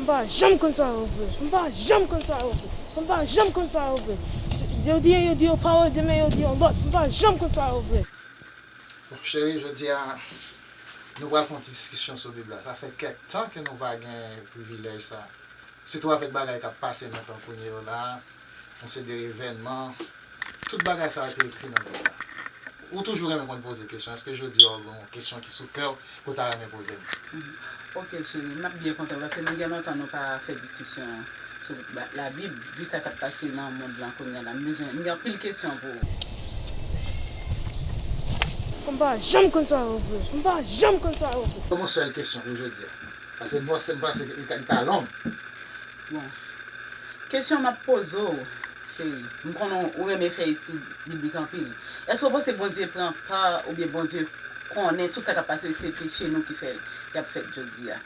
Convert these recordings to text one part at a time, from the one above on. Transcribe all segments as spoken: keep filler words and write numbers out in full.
M pa janm konn sa yo vle. M pa janm konn sa yo vle. M pa janm konn sa yo vle. Jodi a yo di yon pawòl, demen yo di yon lòt. M pa janm konn sa yo vle. Bon, cheri, jodi a, nou pral fè yon ti diskisyon sou Bib la. Sa fè kèk tan ke nou pa gen privilèj sa. Sitou avèk bagay k ap pase nan tan kounye yo la, yon seri de evènman, tout bagay sa yo te ekri nan Bib la. Ou toujou renmen konn poze kesyon. Èske jodi a w gen yon kesyon ki sou kè w ke w ta renmen poze m? Ok, cheri, m ap byen kontan paske nou gen lontan nou pa fè diskisyon sou Labib. Vi sa k ap pase nan mond lan kounye a la, m bezwen, m gen anpil kesyon pou ou. Fò m pa janm konn sa yo vle. Fò m pa janm konn sa yo vle. Ban m yon sèl kesyon pou jodi a. Paske m panse, m panse ke li ta, li ta long. Bon. Kesyon m ap poze w, cheri. M konnen w renmen fè etid biblik anpil. Èske w panse Bondye pran pa oubyen Bondye konnen tout sa k ap pase yo se peche nou ki fè y ap fèt jodi a?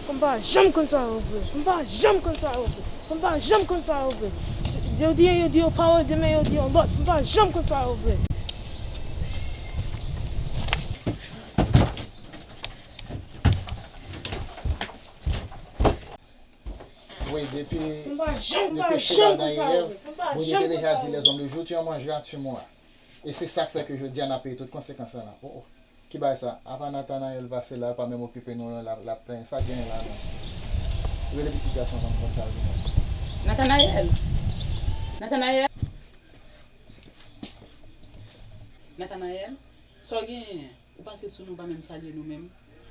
Fò m pa janm konn sa yo vle. Fò m pa janm konn sa yo vle. Fò m pa janm konn sa yo vle. Jodi a yo di yon pawòl, demen yo di yon lòt. Fò m pa janm konn sa yo vle. Wi, depi, depi chita nan yèv, Bondye te deja di lèzòm de jou, tu en mangeras, tu mourras. E se sa k fè ke jodi a n ap peye tout konsekans sa la. Oh, oh. Ki bagay sa? Apa Natanayèl pase la, l pa menm okipe nou, l ap plenyen. Sa k genyen la menm? Rele pitit gason an pou m konn sa l genyen. Natanayèl! Natanayèl! Natanayèl! Sa w genyen? Ou pase sou nou, ou pa menm salye nou menm.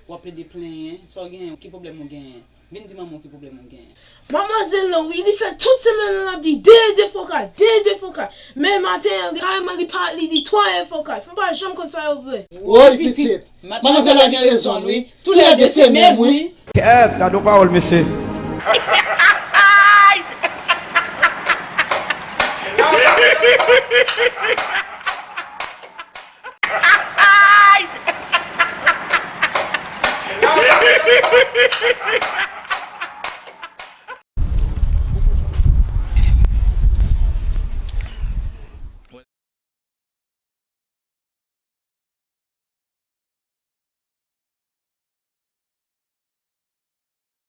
W ap plede plenyen. Sa w genyen? Ki pwoblèm ou genyen? Vin di manman w ki pwoblèm ou genyen. Manmwazèl lan wi, li fè tout semèn lan l ap di de de fokal, de de fokal. Men maten an, kareman li pa, li di twa e fokal. Fò m pa janm konn sa yo vle. Woy pitit, manmwazèl la gen rezon l wi, toulède se menm wi. Kèt, gade yon pawòl mesye.